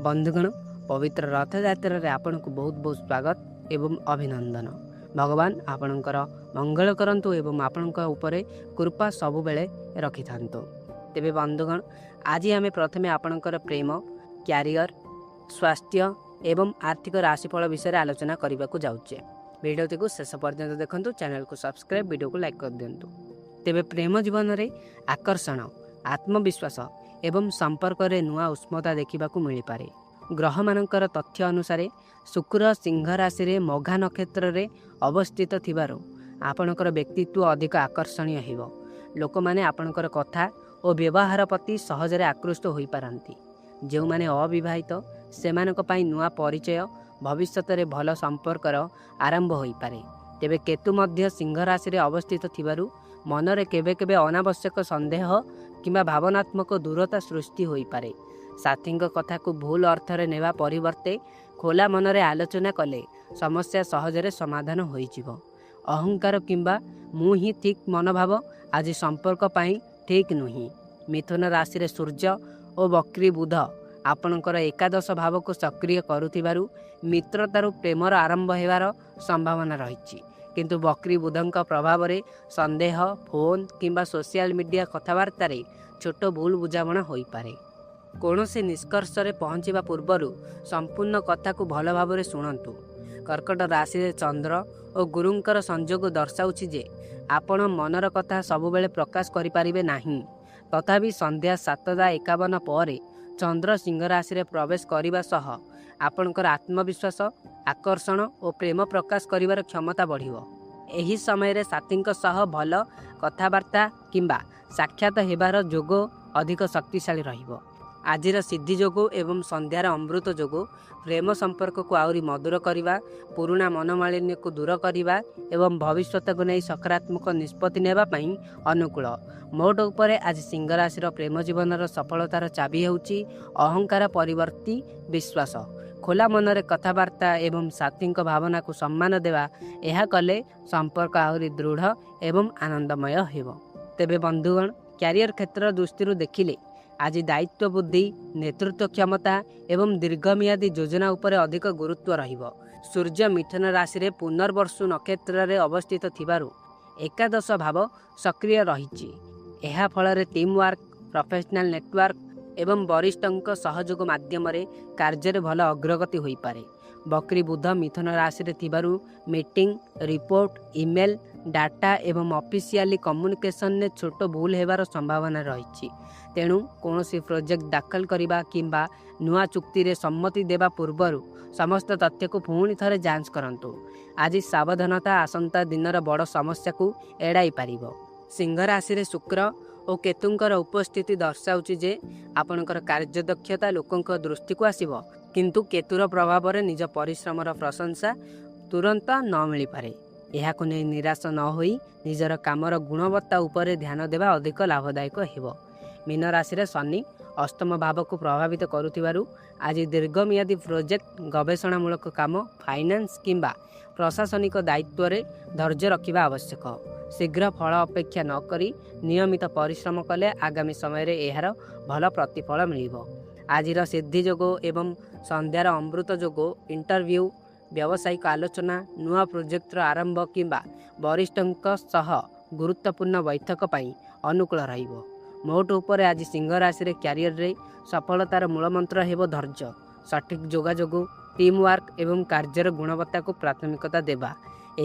ବନ୍ଧୁଗଣ, ପବିତ୍ର ରଥଯାତ୍ରାରେ ଆପଣଙ୍କୁ ବହୁତ ବହୁତ ସ୍ୱାଗତ ଏବଂ ଅଭିନନ୍ଦନ। ଭଗବାନ ଆପଣଙ୍କର ମଙ୍ଗଳ କରନ୍ତୁ ଏବଂ ଆପଣଙ୍କ ଉପରେ କୃପା ସବୁବେଳେ ରଖିଥାନ୍ତୁ। ତେବେ ବନ୍ଧୁଗଣ, ଆଜି ଆମେ ପ୍ରଥମେ ଆପଣଙ୍କର ପ୍ରେମ, କ୍ୟାରିୟର, ସ୍ୱାସ୍ଥ୍ୟ ଏବଂ ଆର୍ଥିକ ରାଶିଫଳ ବିଷୟରେ ଆଲୋଚନା କରିବାକୁ ଯାଉଛେ। ଭିଡ଼ିଓଟିକୁ ଶେଷ ପର୍ଯ୍ୟନ୍ତ ଦେଖନ୍ତୁ, ଚ୍ୟାନେଲକୁ ସବସ୍କ୍ରାଇବ୍, ଭିଡ଼ିଓକୁ ଲାଇକ୍ କରିଦିଅନ୍ତୁ। ତେବେ ପ୍ରେମ ଜୀବନରେ ଆକର୍ଷଣ, ଆତ୍ମବିଶ୍ୱାସ ଏବଂ ସମ୍ପର୍କରେ ନୂଆ ଉଷ୍ମତା ଦେଖିବାକୁ ମିଳିପାରେ। ଗ୍ରହମାନଙ୍କର ତଥ୍ୟ ଅନୁସାରେ ଶୁକ୍ର ସିଂହ ରାଶିରେ ମଘା ନକ୍ଷତ୍ରରେ ଅବସ୍ଥିତ ଥିବାରୁ ଆପଣଙ୍କର ବ୍ୟକ୍ତିତ୍ୱ ଅଧିକ ଆକର୍ଷଣୀୟ ହେବ। ଲୋକମାନେ ଆପଣଙ୍କର କଥା ଓ ବ୍ୟବହାର ପ୍ରତି ସହଜରେ ଆକୃଷ୍ଟ ହୋଇପାରନ୍ତି। ଯେଉଁମାନେ ଅବିବାହିତ, ସେମାନଙ୍କ ପାଇଁ ନୂଆ ପରିଚୟ, ଭବିଷ୍ୟତରେ ଭଲ ସମ୍ପର୍କର ଆରମ୍ଭ ହୋଇପାରେ। ତେବେ କେତୁ ମଧ୍ୟ ସିଂହ ରାଶିରେ ଅବସ୍ଥିତ ଥିବାରୁ ମନରେ କେବେ କେବେ ଅନାବଶ୍ୟକ ସନ୍ଦେହ କିମ୍ବା ଭାବନାତ୍ମକ ଦୂରତା ସୃଷ୍ଟି ହୋଇପାରେ। ସାଥୀଙ୍କ କଥାକୁ ଭୁଲ ଅର୍ଥରେ ନେବା ପରିବର୍ତ୍ତେ ଖୋଲା ମନରେ ଆଲୋଚନା କଲେ ସମସ୍ୟା ସହଜରେ ସମାଧାନ ହୋଇଯିବ। ଅହଙ୍କାର କିମ୍ବା ମୁଁ ହିଁ ଠିକ୍ ମନୋଭାବ ଆଜି ସମ୍ପର୍କ ପାଇଁ ଠିକ୍ ନୁହେଁ। ମିଥୁନ ରାଶିରେ ସୂର୍ଯ୍ୟ ଓ ବକ୍ରି ବୁଧ ଆପଣଙ୍କର ଏକାଦଶ ଭାବକୁ ସକ୍ରିୟ କରୁଥିବାରୁ ମିତ୍ରତାରୁ ପ୍ରେମର ଆରମ୍ଭ ହେବାର ସମ୍ଭାବନା ରହିଛି। କିନ୍ତୁ ବକ୍ରି ବୁଧଙ୍କ ପ୍ରଭାବରେ ସନ୍ଦେହ, ଫୋନ୍ କିମ୍ବା ସୋସିଆଲ ମିଡ଼ିଆ କଥାବାର୍ତ୍ତାରେ ଛୋଟ ଭୁଲ ବୁଝାମଣା ହୋଇପାରେ। କୌଣସି ନିଷ୍କର୍ଷରେ ପହଞ୍ଚିବା ପୂର୍ବରୁ ସମ୍ପୂର୍ଣ୍ଣ କଥାକୁ ଭଲ ଭାବରେ ଶୁଣନ୍ତୁ। କର୍କଟ ରାଶିରେ ଚନ୍ଦ୍ର ଓ ଗୁରୁଙ୍କର ସଂଯୋଗ ଦର୍ଶାଉଛି ଯେ ଆପଣ ମନର କଥା ସବୁବେଳେ ପ୍ରକାଶ କରିପାରିବେ ନାହିଁ। ତଥାପି ସନ୍ଧ୍ୟା 7:51 ପରେ ଚନ୍ଦ୍ର ସିଂହ ରାଶିରେ ପ୍ରବେଶ କରିବା ସହ ଆପଣଙ୍କର ଆତ୍ମବିଶ୍ୱାସ, ଆକର୍ଷଣ ଓ ପ୍ରେମ ପ୍ରକାଶ କରିବାର କ୍ଷମତା ବଢ଼ିବ। ଏହି ସମୟରେ ସାଥୀଙ୍କ ସହ ଭଲ କଥାବାର୍ତ୍ତା କିମ୍ବା ସାକ୍ଷାତ ହେବାର ଯୋଗ ଅଧିକ ଶକ୍ତିଶାଳୀ ରହିବ। ଆଜିର ସିଦ୍ଧି ଯୋଗ ଏବଂ ସନ୍ଧ୍ୟାର ଅମୃତ ଯୋଗ ପ୍ରେମ ସମ୍ପର୍କକୁ ଆହୁରି ମଧୁର କରିବା, ପୁରୁଣା ମନୋମାଳିନ୍ୟକୁ ଦୂର କରିବା ଏବଂ ଭବିଷ୍ୟତକୁ ନେଇ ସକାରାତ୍ମକ ନିଷ୍ପତ୍ତି ନେବା ପାଇଁ ଅନୁକୂଳ। ମୋଟ ଉପରେ ଆଜି ସିଂହ ରାଶିର ପ୍ରେମ ଜୀବନର ସଫଳତାର ଚାବି ହେଉଛି ଅହଙ୍କାର ପରିବର୍ତ୍ତୀ ବିଶ୍ୱାସ, ଖୋଲା ମନରେ କଥାବାର୍ତ୍ତା ଏବଂ ସାଥୀଙ୍କ ଭାବନାକୁ ସମ୍ମାନ ଦେବା। ଏହା କଲେ ସମ୍ପର୍କ ଆହୁରି ଦୃଢ଼ ଏବଂ ଆନନ୍ଦମୟ ହେବ। ତେବେ ବନ୍ଧୁଗଣ, କ୍ୟାରିୟର କ୍ଷେତ୍ର ଦୃଷ୍ଟିରୁ ଦେଖିଲେ ଆଜି ଦାୟିତ୍ୱ ବୁଦ୍ଧି, ନେତୃତ୍ୱ କ୍ଷମତା ଏବଂ ଦୀର୍ଘମିଆଦୀ ଯୋଜନା ଉପରେ ଅଧିକ ଗୁରୁତ୍ୱ ରହିବ। ସୂର୍ଯ୍ୟ ମିଥୁନ ରାଶିରେ ପୁନର୍ବସୁ ନକ୍ଷତ୍ରରେ ଅବସ୍ଥିତ ଥିବାରୁ ଏକାଦଶ ଭାବ ସକ୍ରିୟ ରହିଛି। ଏହା ଫଳରେ ଟିମ୍ ୱାର୍କ, ପ୍ରଫେସନାଲ ନେଟୱାର୍କ ଏବଂ ବରିଷ୍ଠଙ୍କ ସହଯୋଗ ମାଧ୍ୟମରେ କାର୍ଯ୍ୟରେ ଭଲ ଅଗ୍ରଗତି ହୋଇପାରେ। ବକ୍ରି ବୁଧ ମିଥୁନ ରାଶିରେ ଥିବାରୁ ମିଟିଂ, ରିପୋର୍ଟ, ଇମେଲ୍, ଡାଟା ଏବଂ ଅଫିସିଆଲି କମ୍ୟୁନିକେସନରେ ଛୋଟ ଭୁଲ ହେବାର ସମ୍ଭାବନା ରହିଛି। ତେଣୁ କୌଣସି ପ୍ରୋଜେକ୍ଟ ଦାଖଲ କରିବା କିମ୍ବା ନୂଆ ଚୁକ୍ତିରେ ସମ୍ମତି ଦେବା ପୂର୍ବରୁ ସମସ୍ତ ତଥ୍ୟକୁ ପୁଣି ଥରେ ଯାଞ୍ଚ କରନ୍ତୁ। ଆଜି ସାବଧାନତା ଆସନ୍ତା ଦିନର ବଡ଼ ସମସ୍ୟାକୁ ଏଡ଼ାଇ ପାରିବ। ସିଂହ ରାଶିରେ ଶୁକ୍ର ଓ କେତୁଙ୍କର ଉପସ୍ଥିତି ଦର୍ଶାଉଛି ଯେ ଆପଣଙ୍କର କାର୍ଯ୍ୟଦକ୍ଷତା ଲୋକଙ୍କ ଦୃଷ୍ଟିକୁ ଆସିବ, କିନ୍ତୁ କେତୁର ପ୍ରଭାବରେ ନିଜ ପରିଶ୍ରମର ପ୍ରଶଂସା ତୁରନ୍ତ ନ ମିଳିପାରେ। ଏହାକୁ ନେଇ ନିରାଶ ନ ହୋଇ ନିଜର କାମର ଗୁଣବତ୍ତା ଉପରେ ଧ୍ୟାନ ଦେବା ଅଧିକ ଲାଭଦାୟକ ହେବ। ମୀନ ରାଶିରେ ଶନି ଅଷ୍ଟମ ଭାବକୁ ପ୍ରଭାବିତ କରୁଥିବାରୁ ଆଜି ଦୀର୍ଘମିଆଦୀ ପ୍ରୋଜେକ୍ଟ, ଗବେଷଣାମୂଳକ କାମ, ଫାଇନାନ୍ସ କିମ୍ବା ପ୍ରଶାସନିକ ଦାୟିତ୍ୱରେ ଧୈର୍ଯ୍ୟ ରଖିବା ଆବଶ୍ୟକ। ଶୀଘ୍ର ଫଳ ଅପେକ୍ଷା ନ କରି ନିୟମିତ ପରିଶ୍ରମ କଲେ ଆଗାମୀ ସମୟରେ ଏହାର ଭଲ ପ୍ରତିଫଳ ମିଳିବ। ଆଜିର ସିଦ୍ଧି ଯୋଗ ଏବଂ ସନ୍ଧ୍ୟାର ଅମୃତ ଯୋଗ ଇଣ୍ଟରଭ୍ୟୁ, ବ୍ୟବସାୟିକ ଆଲୋଚନା, ନୂଆ ପ୍ରୋଜେକ୍ଟର ଆରମ୍ଭ କିମ୍ବା ବରିଷ୍ଠଙ୍କ ସହ ଗୁରୁତ୍ୱପୂର୍ଣ୍ଣ ବୈଠକ ପାଇଁ ଅନୁକୂଳ ରହିବ। ମୋଟ ଉପରେ ଆଜି ସିଂହ ରାଶିରେ କ୍ୟାରିୟରରେ ସଫଳତାର ମୂଳମନ୍ତ୍ର ହେବ ଧୈର୍ଯ୍ୟ, ସଠିକ୍ ଯୋଗାଯୋଗ, ଟିମ୍ ୱାର୍କ ଏବଂ କାର୍ଯ୍ୟର ଗୁଣବତ୍ତାକୁ ପ୍ରାଥମିକତା ଦେବା।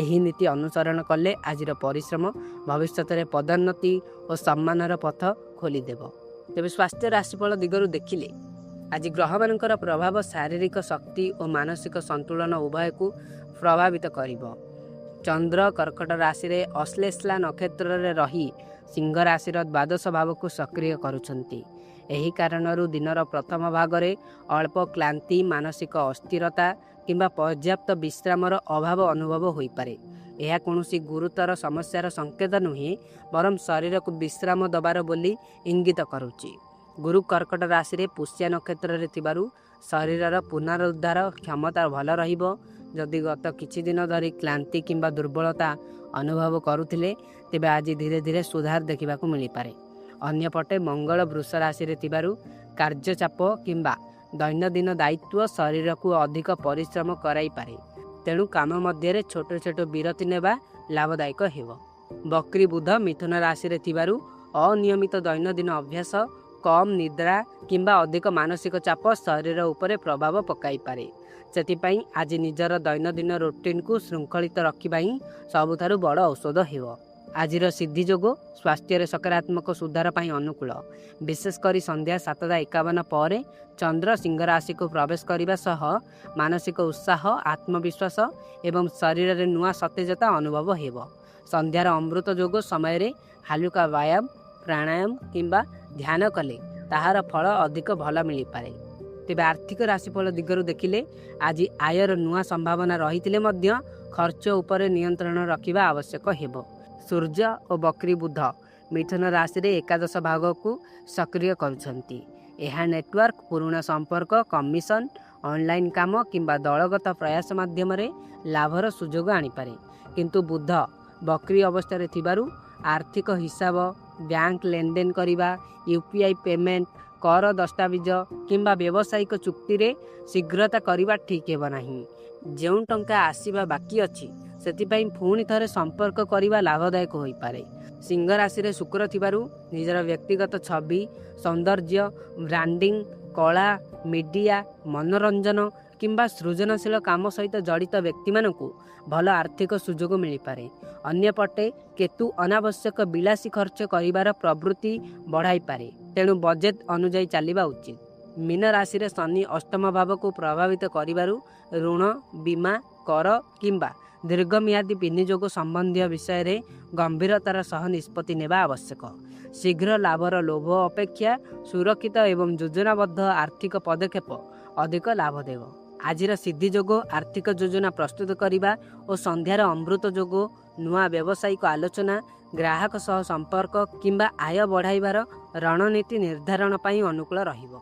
ଏହି ନୀତି ଅନୁସରଣ କଲେ ଆଜିର ପରିଶ୍ରମ ଭବିଷ୍ୟତରେ ପଦୋନ୍ନତି ଓ ସମ୍ମାନର ପଥ ଖୋଲିଦେବ। ତେବେ ସ୍ୱାସ୍ଥ୍ୟ ରାଶିଫଳ ଦିଗରୁ ଦେଖିଲେ ଆଜି ଗ୍ରହମାନଙ୍କର ପ୍ରଭାବ ଶାରୀରିକ ଶକ୍ତି ଓ ମାନସିକ ସନ୍ତୁଳନ ଉଭୟକୁ ପ୍ରଭାବିତ କରିବ। ଚନ୍ଦ୍ର କର୍କଟ ରାଶିରେ ଅଶ୍ଳେଷା ନକ୍ଷତ୍ରରେ ରହି ସିଂହ ରାଶିର ଦ୍ୱାଦଶ ଭାବକୁ ସକ୍ରିୟ କରୁଛନ୍ତି। ଏହି କାରଣରୁ ଦିନର ପ୍ରଥମ ଭାଗରେ ଅଳ୍ପ କ୍ଳାନ୍ତି, ମାନସିକ ଅସ୍ଥିରତା କିମ୍ବା ପର୍ଯ୍ୟାପ୍ତ ବିଶ୍ରାମର ଅଭାବ ଅନୁଭବ ହୋଇପାରେ। ଏହା କୌଣସି ଗୁରୁତର ସମସ୍ୟାର ସଂକେତ ନୁହେଁ, ବରଂ ଶରୀରକୁ ବିଶ୍ରାମ ଦେବାର ବୋଲି ଇଙ୍ଗିତ କରୁଛି। ଗୁରୁ କର୍କଟ ରାଶିରେ ପୁଷ୍ୟା ନକ୍ଷତ୍ରରେ ଥିବାରୁ ଶରୀରର ପୁନରୁଦ୍ଧାର କ୍ଷମତା ଭଲ ରହିବ। ଯଦି ଗତ କିଛି ଦିନ ଧରି କ୍ଳାନ୍ତି କିମ୍ବା ଦୁର୍ବଳତା ଅନୁଭବ କରୁଥିଲେ, ତେବେ ଆଜି ଧୀରେ ଧୀରେ ସୁଧାର ଦେଖିବାକୁ ମିଳିପାରେ। ଅନ୍ୟପଟେ ମଙ୍ଗଳ ବୃଷ ରାଶିରେ ଥିବାରୁ କାର୍ଯ୍ୟଚାପ କିମ୍ବା ଦୈନନ୍ଦିନ ଦାୟିତ୍ୱ ଶରୀରକୁ ଅଧିକ ପରିଶ୍ରମ କରାଇପାରେ, ତେଣୁ କାମ ମଧ୍ୟରେ ଛୋଟ ଛୋଟ ବିରତି ନେବା ଲାଭଦାୟକ ହେବ। ବକ୍ରି ବୁଧ ମିଥୁନ ରାଶିରେ ଥିବାରୁ ଅନିୟମିତ ଦୈନନ୍ଦିନ ଅଭ୍ୟାସ, କମ୍ ନିଦ୍ରା କିମ୍ବା ଅଧିକ ମାନସିକ ଚାପ ଶରୀର ଉପରେ ପ୍ରଭାବ ପକାଇପାରେ। ସେଥିପାଇଁ ଆଜି ନିଜର ଦୈନନ୍ଦିନ ରୁଟିନକୁ ଶୃଙ୍ଖଳିତ ରଖିବା ହିଁ ସବୁଠାରୁ ବଡ଼ ଔଷଧ ହେବ। ଆଜିର ସିଦ୍ଧି ଯୋଗ ସ୍ୱାସ୍ଥ୍ୟରେ ସକାରାତ୍ମକ ସୁଧାର ପାଇଁ ଅନୁକୂଳ। ବିଶେଷ କରି ସନ୍ଧ୍ୟା 7:51 ପରେ ଚନ୍ଦ୍ର ସିଂହ ରାଶିକୁ ପ୍ରବେଶ କରିବା ସହ ମାନସିକ ଉତ୍ସାହ, ଆତ୍ମବିଶ୍ୱାସ ଏବଂ ଶରୀରରେ ନୂଆ ସତେଜତା ଅନୁଭବ ହେବ। ସନ୍ଧ୍ୟାର ଅମୃତ ଯୋଗ ସମୟରେ ହାଲୁକା ବ୍ୟାୟାମ, ପ୍ରାଣାୟାମ କିମ୍ବା ଧ୍ୟାନ କଲେ ତାହାର ଫଳ ଅଧିକ ଭଲ ମିଳିପାରେ। ତେବେ ଆର୍ଥିକ ରାଶିଫଳ ଦିଗରୁ ଦେଖିଲେ ଆଜି ଆୟର ନୂଆ ସମ୍ଭାବନା ରହିଥିଲେ ମଧ୍ୟ ଖର୍ଚ୍ଚ ଉପରେ ନିୟନ୍ତ୍ରଣ ରଖିବା ଆବଶ୍ୟକ ହେବ। ସୂର୍ଯ୍ୟ ଓ ବକ୍ରି ବୁଧ ମିଥୁନ ରାଶିରେ ଏକାଦଶ ଭାଗକୁ ସକ୍ରିୟ କରୁଛନ୍ତି। ଏହା ନେଟୱାର୍କ, ପୁରୁଣା ସମ୍ପର୍କ, କମିଶନ, ଅନଲାଇନ୍ କାମ କିମ୍ବା ଦଳଗତ ପ୍ରୟାସ ମାଧ୍ୟମରେ ଲାଭର ସୁଯୋଗ ଆଣିପାରେ। କିନ୍ତୁ ବୁଧ ବକ୍ରି ଅବସ୍ଥାରେ ଥିବାରୁ ଆର୍ଥିକ ହିସାବ, ବ୍ୟାଙ୍କ ଲେନଦେନ କରିବା, ୟୁପିଆଇ ପେମେଣ୍ଟ, କର ଦସ୍ତାବିଜ କିମ୍ବା ବ୍ୟବସାୟିକ ଚୁକ୍ତିରେ ଶୀଘ୍ରତା କରିବା ଠିକ୍ ହେବ ନାହିଁ। ଯେଉଁ ଟଙ୍କା ଆସିବା ବାକି ଅଛି, ସେଥିପାଇଁ ପୁଣି ଥରେ ସମ୍ପର୍କ କରିବା ଲାଭଦାୟକ ହୋଇପାରେ। ସିଂହ ରାଶିରେ ଶୁକ୍ର ଥିବାରୁ ନିଜର ବ୍ୟକ୍ତିଗତ ଛବି, ସୌନ୍ଦର୍ଯ୍ୟ, ବ୍ରାଣ୍ଡିଂ, କଳା, ମିଡିଆ, ମନୋରଞ୍ଜନ କିମ୍ବା ସୃଜନଶୀଳ କାମ ସହିତ ଜଡ଼ିତ ବ୍ୟକ୍ତିମାନଙ୍କୁ ଭଲ ଆର୍ଥିକ ସୁଯୋଗ ମିଳିପାରେ। ଅନ୍ୟପଟେ କେତୁ ଅନାବଶ୍ୟକ ବିଳାସୀ ଖର୍ଚ୍ଚ କରିବାର ପ୍ରବୃତ୍ତି ବଢ଼ାଇପାରେ, ତେଣୁ ବଜେଟ୍ ଅନୁଯାୟୀ ଚାଲିବା ଉଚିତ। ମୀନ ରାଶିରେ ଶନି ଅଷ୍ଟମ ଭାବକୁ ପ୍ରଭାବିତ କରିବାରୁ ଋଣ, ବୀମା, କର କିମ୍ବା ଦୀର୍ଘମିଆଦୀ ବିନିଯୋଗ ସମ୍ବନ୍ଧୀୟ ବିଷୟରେ ଗମ୍ଭୀରତାର ସହ ନିଷ୍ପତ୍ତି ନେବା ଆବଶ୍ୟକ। ଶୀଘ୍ର ଲାଭର ଲୋଭ ଅପେକ୍ଷା ସୁରକ୍ଷିତ ଏବଂ ଯୋଜନାବଦ୍ଧ ଆର୍ଥିକ ପଦକ୍ଷେପ ଅଧିକ ଲାଭ ଦେବ। ଆଜିର ସିଦ୍ଧି ଯୋଗ ଆର୍ଥିକ ଯୋଜନା ପ୍ରସ୍ତୁତ କରିବା ଓ ସନ୍ଧ୍ୟାର ଅମୃତ ଯୋଗ ନୂଆ ବ୍ୟବସାୟିକ ଆଲୋଚନା, ଗ୍ରାହକ ସହ ସମ୍ପର୍କ କିମ୍ବା ଆୟ ବଢ଼ାଇବାର ରଣନୀତି ନିର୍ଦ୍ଧାରଣ ପାଇଁ ଅନୁକୂଳ ରହିବ।